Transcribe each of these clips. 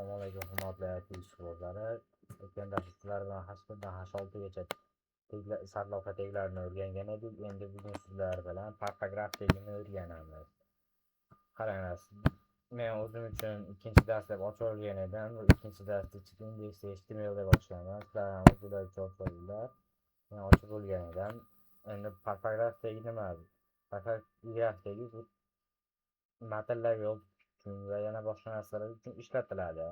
Assalomu alaykum, hurmatli IT ishqibozlari. O'tgan darsda sizlar bilan H1 dan H6 gacha sarlavha teglarini o'rgangan edik. Endi bugun sizlar bilan paragraf tegini o'rganamiz. Qaranglar, men o'zim uchun ikkinchi dars deb ochib olgan edim. Bu ikkinchi darsni ichida index HTML deb ochganman. Sizlar ham o'zinglar uchun ochib olinglar. Men ochib bo'lgan edim. Endi paragraf tegi nima? Paragraf tegi bu matnlar yozish uchun va yana boshqa narsalar uchun ishlatiladi.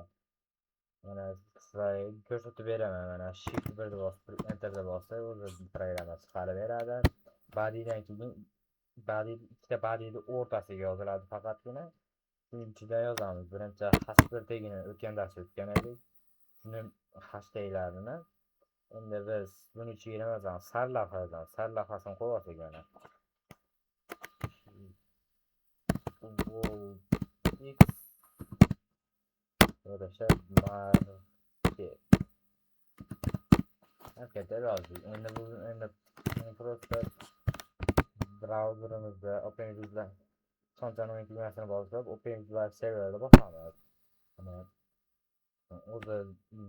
Mana, sizlarga ko'rsatib beraman. Mana, Shift 1 deb bosib turib, Enter deb bossak, o'zi programma chiqarib beradi. Bodydan keyin body, ikkita bodyni o'rtasiga yoziladi faqatgina. Shuning ichida yozamiz. Birinchi H1 tegini o'tgan darsda o'tgan edik. Shuni H teglarini endi biz buni ichiga nima yozamiz? Sarlavha yozamiz. Sarlavhasini qo'yib olsak, mana. X yarasha market. Market deb yozdik. Endi bu endi просто brauzerimizda Open with sichqonchani o'ng tugmasini bosib, Open with Live Serverda bosamiz. Mana, o'zi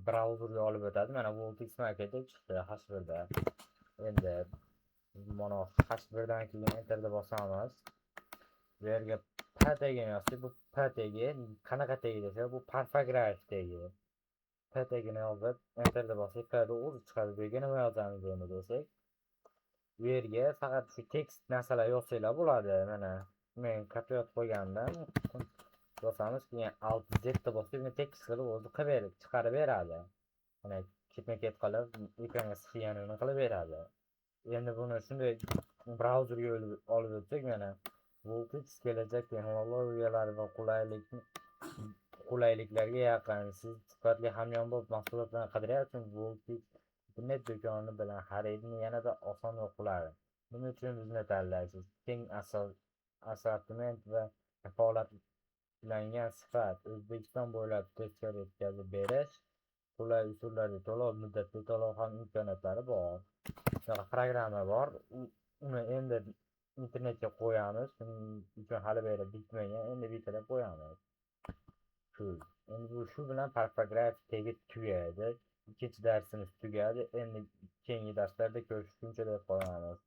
brauzerga olib o'tadi. Mana, Voltx Market deb chiqdi H1 da. Endi mana H1 dan keyin Enterda bosamiz. Bu yerga P tagini yozsak, bu P tagi qanaqa tagi desa, bu paragraf tagi. P tagini yozib, Enterda bossak, P da o'zi chiqadi. Bu yerga nima yozamiz endi desak, bu yerga faqat shu tekst narsalar yozsanglar bo'ladi. Mana, men kopiyat qo'ygandim. Bosamiz, keyin Alt Z deb bossak, buni tekst qilib o'zi qilib berib, chiqarib beradi. Mana, ketma-ket qilib, ekranga sig'ganini qilib beradi. Endi buni shunday brauzerga olib o'tsak, mana, Voltx kelajak texnologiyalari va qulayliklarga yaqin. Siz sifatli hamyonbop mahsulotlarni qidiryapsizmi? Voltx internet do'koni bilan xaridni yanada oson va qulay. Buning uchun bizni tanlaysiz. Keng assortiment va kafolatlangan sifat, O'zbekiston bo'ylab tezkor yetkazib berish, qulay usullarda to'lov, muddatli to'lov ham imkoniyatlari bor. Shunaqa programma bor. Uni endi internetga qo'yamiz. Shuning uchun hali beri bitmagan, endi bitirib qo'yamiz. Shu. Endi bu shu bilan paragraf tegi tugaydi. Ikkinchi darsimiz tugadi. Endi keyingi darslarda ko'rishguncha deb qo'yamiz.